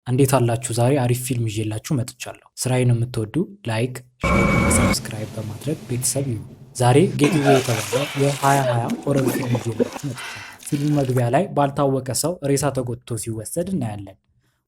እንዴት አላችሁ? ዛሬ አሪፍ ፊልም ይዤላችሁ መጥቻለሁ። ስራዬን የምትወዱ like፣ share እና subscribe በማድረግ ቤተሰብ ይሁኑ። ዛሬ Getaway የተባለ የ2020 horror ፊልም ይዤላችሁ መጥቻለሁ። ፊልሙ መግቢያ ላይ ባልታወቀ ሰው ሬሳ ተጎትቶ ሲወሰድ እናያለን።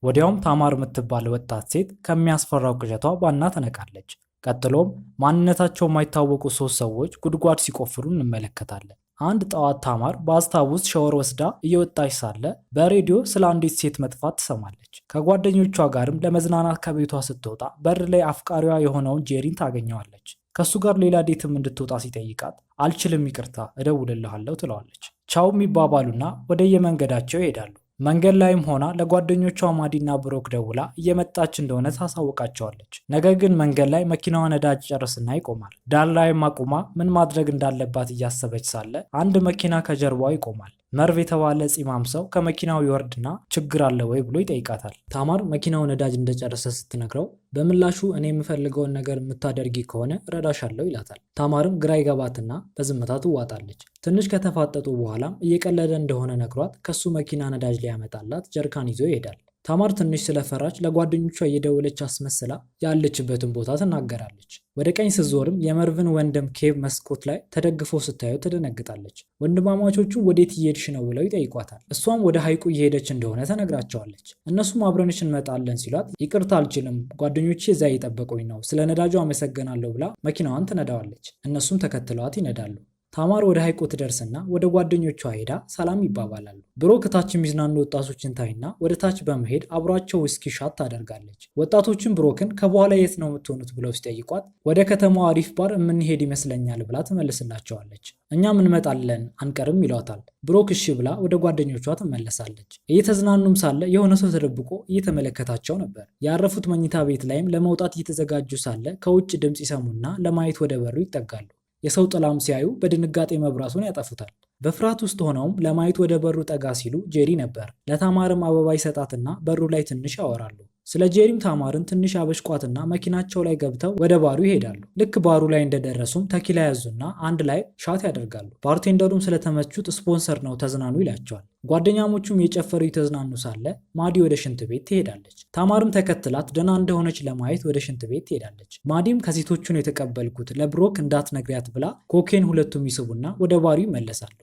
ወዲያውም ታማር የምትባል ወጣት ሴት ከሚያስፈራው ቅዠቷ ባና ትነቃለች። ቀጥሎም ማንነታቸው የማይታወቁ ሶስት ሰዎች ጉድጓድ ሲቆፍሩ እንመለከታለን። አንድ ጠዋት ታማር bathtub ውስጥ ሻወር ወስዳ እየወጣች ሳለ በሬዲዮ ስለ አንዲት ሴት መጥፋት ትሰማለች። ከጓደኞቿ ጋርም ለመዝናናት ከቤቷ ስትወጣ በር ላይ አፍቃሪዋ የሆነውን ጄሪን ታገኘዋለች። ከእሱ ጋር ሌላ date ም እንድትወጣ ሲጠይቃት አልችልም፣ ይቅርታ፣ እደውልልሃለሁ ትለዋለች። ቻው የሚባባሉና ወደየመንገዳቸው ይሄዳሉ። መንገድ ላይም ሆና ለጓደኞቿ ማዲና ብሮክ ደውላ እየመጣች እንደሆነ ታሳውቃቸዋለች። ነገር ግን መንገድ ላይ መኪናዋ ነዳጅ ጨርስና ይቆማል። ዳር ላይም አቁማ ምን ማድረግ እንዳለባት እያሰበች ሳለ አንድ መኪና ከጀርባዋ ይቆማል። መርቭ የተባለ ፂማም ሰው ከመኪናው ይወርድና ችግር አለ ወይ ብሎ ይጠይቃታል። ታማር መኪናው ነዳጅ እንደጨረሰ ስትነግረው በምላሹ እኔ የምፈልገውን ነገር የምታደርጊ ከሆነ እረዳሻለሁ ይላታል። ታማርም ግራ ይገባትና በዝምታ ትዋጣለች። ትንሽ ከተፋጠጡ በኋላም እየቀለደ እንደሆነ ነግሯት ከሱ መኪና ነዳጅ ሊያመጣላት ጀርካን ይዞ ይሄዳል። ታማር ትንሽ ስለፈራች ለጓደኞቿ እየደወለች አስመስላ ያለችበትን ቦታ ትናገራለች። ወደ ቀኝ ስትዞርም የመርቭን ወንድም ኬብ መስኮት ላይ ተደግፎ ስታየው ትደነግጣለች። ወንድማማቾቹ ወዴት እየሄድሽ ነው ብለው ይጠይቋታል። እሷም ወደ ሐይቁ እየሄደች እንደሆነ ተነግራቸዋለች። እነሱም አብረንሽ እንመጣለን ሲሏት ይቅርታ አልችልም፣ ጓደኞቼ እዛ እየጠበቁኝ ነው፣ ስለ ነዳጁ አመሰግናለሁ ብላ መኪናዋን ትነዳዋለች። እነሱም ተከትለዋት ይነዳሉ። ታማር ወደ ሐይቁ ትደርስና ወደ ጓደኞቿ ሄዳ ሰላም ይባባላሉ። ብሮክ ታች የሚዝናኑ ወጣቶችን ታይና ወደ ታች በመሄድ አብሯቸው ውስኪ shot ታደርጋለች። ወጣቶችን ብሮክን ከበኋላ የት ነው የምትሆኑት ብለው ሲጠይቋት ወደ ከተማዋ አሪፍ ባር የምንሄድ ይመስለኛል ብላ ትመልስላቸዋለች። እኛም እንመጣለን አንቀርም ይሏታል። ብሮክ እሺ ብላ ወደ ጓደኞቿ ትመለሳለች። እየተዝናኑም ሳለ የሆነ ሰው ተደብቆ እየተመለከታቸው ነበር። ያረፉት መኝታ ቤት ላይም ለመውጣት እየተዘጋጁ ሳለ ከውጭ ድምፅ ይሰሙና ለማየት ወደ በሩ ይጠጋሉ። የሰው ጥላም ሲያዩ በድንጋጤ መብራቱን ያጠፉታል። በፍርሃት ውስጥ ሆነውም ለማየት ወደ በሩ ጠጋ ሲሉ ጄሪ ነበር። ለታማርም አበባ ይሰጣትና በሩ ላይ ትንሽ ያወራሉ። ስለ ጄሪም ታማርን ትንሽ አበሽቋትና መኪናቸው ላይ ገብተው ወደ ባሩ ይሄዳሉ። ልክ ባሩ ላይ እንደደረሱም ተኪላ ያዙና አንድ ላይ shot ያደርጋሉ። Bartender ኡም ስለተመቹት ስፖንሰር ነው ተዝናኑ ይላቸዋል። ጓደኛሞቹም እየጨፈሩ እየተዝናኑ ሳለ ማዲ ወደ ሽንት ቤት ትሄዳለች። ታማርም ተከትላት ደህና እንደሆነች ለማየት ወደ ሽንት ቤት ትሄዳለች። ማዲም ከሴቶቹ ነው የተቀበልኩት ለብሮክ እንዳትነግሪያት ብላ ኮኬን ሁለቱም ይስቡና ወደ ባሩ ይመለሳሉ።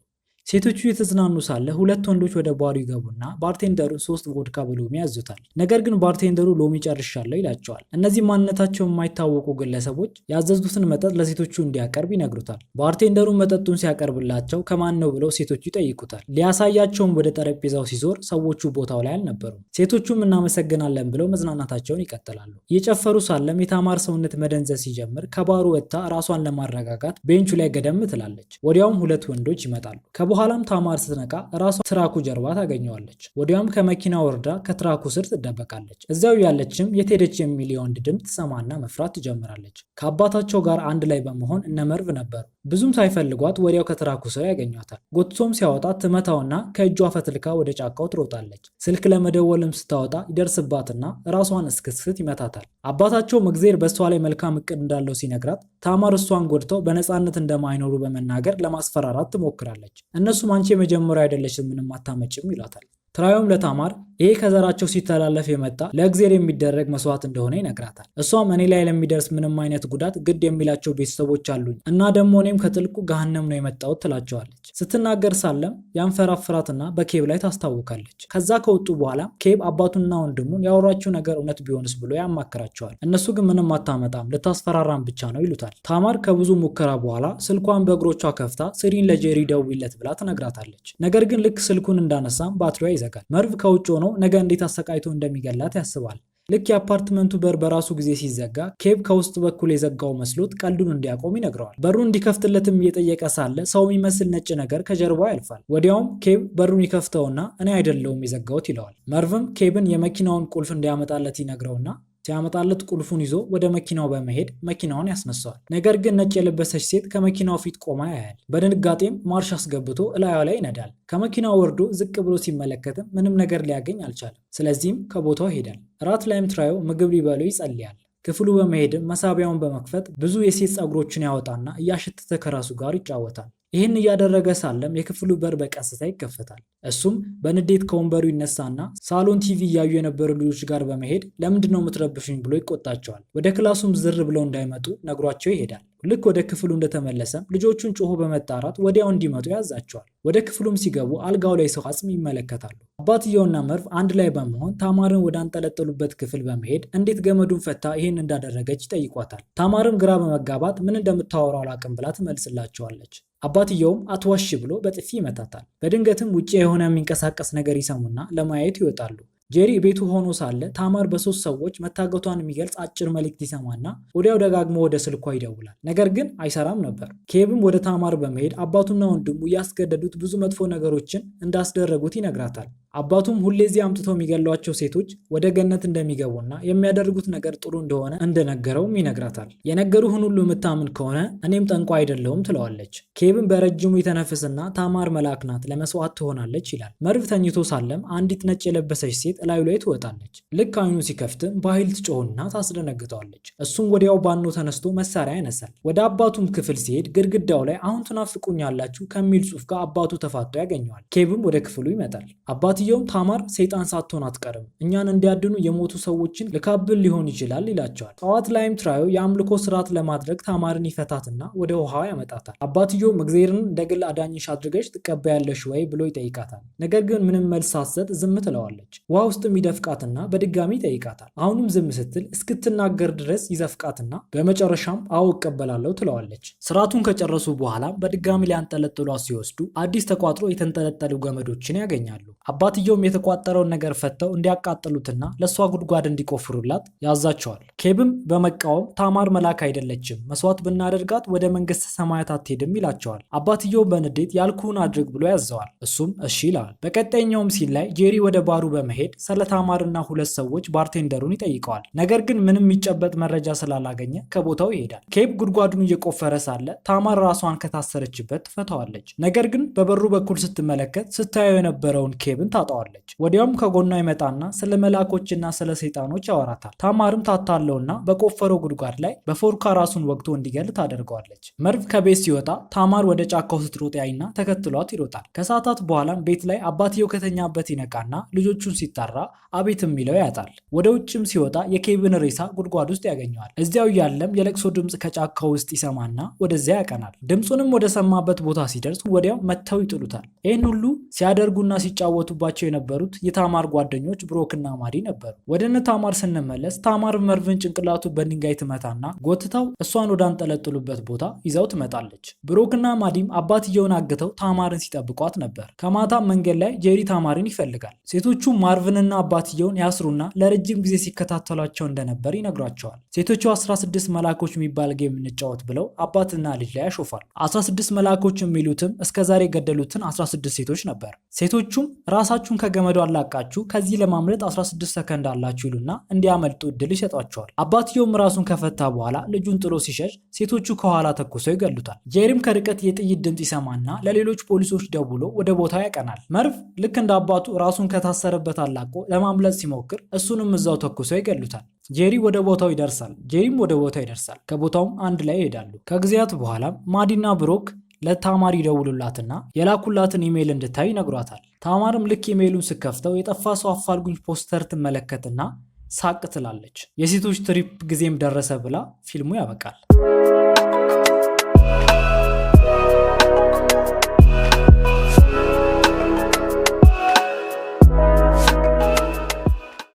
ሴቶቹ እየተዝናኑ ሳለ ሁለት ወንዶች ወደ ባሩ ይገቡና bartender ኡን ሶስት ቮድካ በሎሚ ያዙታል። ነገር ግን bartender ኡ ሎሚ ጨርሻለሁ ይላቸዋል። እነዚህ ማንነታቸው የማይታወቁ ግለሰቦች ያዘዙትን መጠጥ ለሴቶቹ እንዲያቀርብ ይነግሩታል። Bartender ኡ መጠጡን ሲያቀርብላቸው ከማን ነው ብለው ሴቶቹ ይጠይቁታል። ሊያሳያቸውም ወደ ጠረጴዛው ሲዞር ሰዎቹ ቦታው ላይ አልነበሩም። ሴቶቹም እናመሰግናለን ብለው መዝናናታቸውን ይቀጥላሉ። እየጨፈሩ ሳለም የታማር ሰውነት መደንዘዝ ሲጀምር ከባሩ ወጥታ ራሷን ለማረጋጋት bench ኡ ላይ ገደም ትላለች። ወዲያውም ሁለት ወንዶች ይመጣሉ። በኋላም ታማር ስትነቃ ራሷ truck ኡ ጀርባ ታገኘዋለች። ወዲያውም ከመኪና ወርዳ ከ truck ኡ ስር ትደበቃለች። እዚያው ያለችም የት ሄደች የሚል የወንድ ድምፅ ትሰማና መፍራት ትጀምራለች። ከአባታቸው ጋር አንድ ላይ በመሆን እነ መርቭ ነበሩ። ብዙም ሳይፈልጓት ወዲያው ከ truck ኡ ስር ያገኟታል። ጎትቶም ሲያወጣት ትመታውና ከእጇ ፈትልካ ወደ ጫካው ትሮጣለች። ስልክ ለመደወልም ስታወጣ ይደርስባትና ራሷን እስክስት ይመታታል። አባታቸውም እግዜር በእሷ ላይ መልካም እቅድ እንዳለው ሲነግራት ታማር እሷን ጎድተው በነፃነት እንደማይኖሩ በመናገር ለማስፈራራት ትሞክራለች። እነሱም አንቺ የመጀመሪያ አይደለሽም፣ ምንም አታመጭም ይሏታል። ትራዮም ለታማር ይሄ ከዘራቸው ሲተላለፍ የመጣ ለእግዜር የሚደረግ መስዋዕት እንደሆነ ይነግራታል። እሷም እኔ ላይ ለሚደርስ ምንም አይነት ጉዳት ግድ የሚላቸው ቤተሰቦች አሉኝ እና ደግሞ እኔም ከጥልቁ ገሃነም ነው የመጣሁት ትላቸዋለች። ስትናገር ሳለም ያንፈራፍራትና በኬብ ላይ ታስታውካለች። ከዛ ከወጡ በኋላ ኬብ አባቱንና ወንድሙን ያወራችው ነገር እውነት ቢሆንስ ብሎ ያማክራቸዋል። እነሱ ግን ምንም አታመጣም ልታስፈራራን ብቻ ነው ይሉታል። ታማር ከብዙ ሙከራ በኋላ ስልኳን በእግሮቿ ከፍታ ስሪን ለጄሪ ደውይለት ብላ ትነግራታለች። ነገር ግን ልክ ስልኩን እንዳነሳም ባትሪዋ ይዘጋል። መርቭ ከውጭ ሆኖ ነገ እንዴት አሰቃይቶ እንደሚገላት ያስባል። ልክ የአፓርትመንቱ በር በራሱ ጊዜ ሲዘጋ ኬብ ከውስጥ በኩል የዘጋው መስሎት ቀልዱን እንዲያቆም ይነግረዋል። በሩን እንዲከፍትለትም እየጠየቀ ሳለ ሰው የሚመስል ነጭ ነገር ከጀርባው ያልፋል። ወዲያውም ኬብ በሩን ይከፍተውና እኔ አይደለሁም የዘጋሁት ይለዋል። መርቭም ኬብን የመኪናውን ቁልፍ እንዲያመጣለት ይነግረውና ሲያመጣለት ቁልፉን ይዞ ወደ መኪናው በመሄድ መኪናውን ያስነሳዋል። ነገር ግን ነጭ የለበሰች ሴት ከመኪናው ፊት ቆማ ያያል። በድንጋጤም ማርሽ አስገብቶ እላዩ ላይ ይነዳል። ከመኪናው ወርዶ ዝቅ ብሎ ሲመለከትም ምንም ነገር ሊያገኝ አልቻለም። ስለዚህም ከቦታው ይሄዳል። እራት ላይም ትራዮ ምግብ ሊበሉ ይጸልያል። ክፍሉ በመሄድም መሳቢያውን በመክፈት ብዙ የሴት ፀጉሮችን ያወጣና እያሸተተ ከራሱ ጋር ይጫወታል። ይህን እያደረገ ሳለም የክፍሉ በር በቀስታ ይከፈታል። እሱም በንዴት ከወንበሩ ይነሳና ሳሎን ቲቪ እያዩ የነበሩ ልጆች ጋር በመሄድ ለምንድን ነው የምትረብሹኝ ብሎ ይቆጣቸዋል። ወደ ክላሱም ዝር ብለው እንዳይመጡ ነግሯቸው ይሄዳል። ልክ ወደ ክፍሉ እንደተመለሰም ልጆቹን ጮሆ በመጣራት ወዲያው እንዲመጡ ያዛቸዋል። ወደ ክፍሉም ሲገቡ አልጋው ላይ ሰው አጽም ይመለከታሉ። አባትየውና መርቭ አንድ ላይ በመሆን ታማርን ወደ አንጠለጠሉበት ክፍል በመሄድ እንዴት ገመዱን ፈታ ይህን እንዳደረገች ይጠይቋታል። ታማርም ግራ በመጋባት ምን እንደምታወራው አላቅም ብላ ትመልስላቸዋለች። አባትየውም አትዋሽ ብሎ በጥፊ ይመታታል። በድንገትም ውጭ የሆነ የሚንቀሳቀስ ነገር ይሰሙና ለማየት ይወጣሉ። ጄሪ ቤቱ ሆኖ ሳለ ታማር በሶስት ሰዎች መታገቷን የሚገልጽ አጭር መልእክት ይሰማና ወዲያው ደጋግሞ ወደ ስልኳ ይደውላል። ነገር ግን አይሰራም ነበር። ኬብም ወደ ታማር በመሄድ አባቱና ወንድሙ እያስገደዱት ብዙ መጥፎ ነገሮችን እንዳስደረጉት ይነግራታል። አባቱም ሁሌ እዚህ አምጥተው የሚገሏቸው ሴቶች ወደ ገነት እንደሚገቡና የሚያደርጉት ነገር ጥሩ እንደሆነ እንደነገረውም ይነግራታል። የነገሩህን ሁሉ የምታምን ከሆነ እኔም ጠንቋይ አይደለሁም ትለዋለች። ኬብም በረጅሙ ይተነፍስና ታማር መልአክ ናት፣ ለመስዋዕት ትሆናለች ይላል። መርቭ ተኝቶ ሳለም አንዲት ነጭ የለበሰች ሴት እላዩ ላይ ትወጣለች። ልክ አይኑ ሲከፍትም በኃይል ትጮህና ታስደነግጠዋለች። እሱም ወዲያው ባኖ ተነስቶ መሳሪያ ያነሳል። ወደ አባቱም ክፍል ሲሄድ ግድግዳው ላይ አሁን ትናፍቁኛላችሁ ከሚል ጽሑፍ ጋር አባቱ ተፋጦ ያገኘዋል። ኬብም ወደ ክፍሉ ይመጣል። አባትየውም ታማር ሰይጣን ሳትሆን አትቀርም፣ እኛን እንዲያድኑ የሞቱ ሰዎችን ልካብን ሊሆን ይችላል ይላቸዋል። ጠዋት ላይም ትራዩ የአምልኮ ስርዓት ለማድረግ ታማርን ይፈታትና ወደ ውሃው ያመጣታል። አባትየውም እግዜርን እንደ ግል አዳኝሽ አድርገሽ ትቀበያለሽ ወይ ብሎ ይጠይቃታል። ነገር ግን ምንም መልስ ሳትሰጥ ዝም ትለዋለች። ውሃ ውስጥም ይደፍቃትና በድጋሚ ይጠይቃታል። አሁንም ዝም ስትል እስክትናገር ድረስ ይዘፍቃትና በመጨረሻም አዎ እቀበላለሁ ትለዋለች። ስርዓቱን ከጨረሱ በኋላ በድጋሚ ሊያንጠለጥሏት ሲወስዱ አዲስ ተቋጥሮ የተንጠለጠሉ ገመዶችን ያገኛሉ። አባትየውም የተቋጠረውን ነገር ፈተው እንዲያቃጥሉትና ለእሷ ጉድጓድ እንዲቆፍሩላት ያዛቸዋል። ኬብም በመቃወም ታማር መልአክ አይደለችም፣ መስዋዕት ብናደርጋት ወደ መንግስተ ሰማያት አትሄድም ይላቸዋል። አባትየውም በንዴት ያልኩህን አድርግ ብሎ ያዘዋል። እሱም እሺ ይለዋል። በቀጣይኛውም scene ላይ ጄሪ ወደ ባሩ በመሄድ ስለ ታማርና ሁለት ሰዎች bartender ኡን ይጠይቀዋል። ነገር ግን ምንም የሚጨበጥ መረጃ ስላላገኘ ከቦታው ይሄዳል። ኬብ ጉድጓዱን እየቆፈረ ሳለ ታማር ራሷን ከታሰረችበት ትፈታዋለች። ነገር ግን በበሩ በኩል ስትመለከት ስታየው የነበረውን ኬብን ታጣዋለች። ወዲያውም ከጎኗ ይመጣና ስለ መልአኮችና ስለ ሰይጣኖች ያወራታል። ታማርም ታታለውና በቆፈረው ጉድጓድ ላይ በፎርካ ራሱን ወግቶ እንዲገል ታደርገዋለች። መርቭ ከቤት ሲወጣ ታማር ወደ ጫካው ስትሮጥ ያይና ተከትሏት ይሮጣል። ከሰዓታት በኋላም ቤት ላይ አባትየው ከተኛበት ይነቃና ልጆቹን ሲጣራ አቤት የሚለው ያጣል። ወደ ውጭም ሲወጣ የኬብን ሬሳ ጉድጓድ ውስጥ ያገኘዋል። እዚያው እያለም የለቅሶ ድምፅ ከጫካው ውስጥ ይሰማና ወደዚያ ያቀናል። ድምፁንም ወደ ሰማበት ቦታ ሲደርስ ወዲያው መጥተው ይጥሉታል። ይህን ሁሉ ሲያደርጉና ሲጫወቱባቸው የነበሩት የታማር ጓደኞች ብሮክና ማዲ ነበሩ። ወደ እነ ታማር ስንመለስ ታማር መርቭን ጭንቅላቱ በድንጋይ ትመታና ጎትታው እሷን ወዳንጠለጥሉበት ቦታ ይዛው ትመጣለች። ብሮክና ማዲም አባትየውን አግተው ታማርን ሲጠብቋት ነበር። ከማታም መንገድ ላይ ጄሪ ታማርን ይፈልጋል። ሴቶቹ ማርቭንና አባትየውን ያስሩና ለረጅም ጊዜ ሲከታተሏቸው እንደነበር ይነግሯቸዋል። ሴቶቹ 16 መላኮች የሚባል game እንጫወት ብለው አባትና ልጅ ላይ ያሾፋሉ። 16 መላኮች የሚሉትም እስከዛሬ የገደሉትን 16 ሴቶች ነበር። ሴቶቹም ራሳችሁን ከገመዱ አላቃችሁ ከዚህ ለማምለጥ 16 ሰከንድ አላችሁ ይሉና እንዲያመልጡ እድል ይሰጧቸዋል። አባትየውም ራሱን ከፈታ በኋላ ልጁን ጥሎ ሲሸሽ ሴቶቹ ከኋላ ተኩሰው ይገሉታል። ጄሪም ከርቀት የጥይት ድምፅ ይሰማና ለሌሎች ፖሊሶች ደውሎ ወደ ቦታው ያቀናል። መርቭ ልክ እንደ አባቱ ራሱን ከታሰረበት አላቆ ለማምለጥ ሲሞክር እሱንም እዛው ተኩሰው ይገሉታል። ጄሪ ወደ ቦታው ይደርሳል። ጄሪም ወደ ቦታው ይደርሳል። ከቦታውም አንድ ላይ ይሄዳሉ። ከጊዜያት በኋላም ማዲና ብሮክ ለታማር ይደውሉላትና የላኩላትን ኢሜይል እንድታይ ይነግሯታል። ታማርም ልክ ኢሜይሉን ስትከፍተው የጠፋ ሰው አፋልጉኝ ፖስተር ትመለከትና ሳቅ ትላለች። የሴቶች trip ጊዜም ደረሰ ብላ ፊልሙ ያበቃል።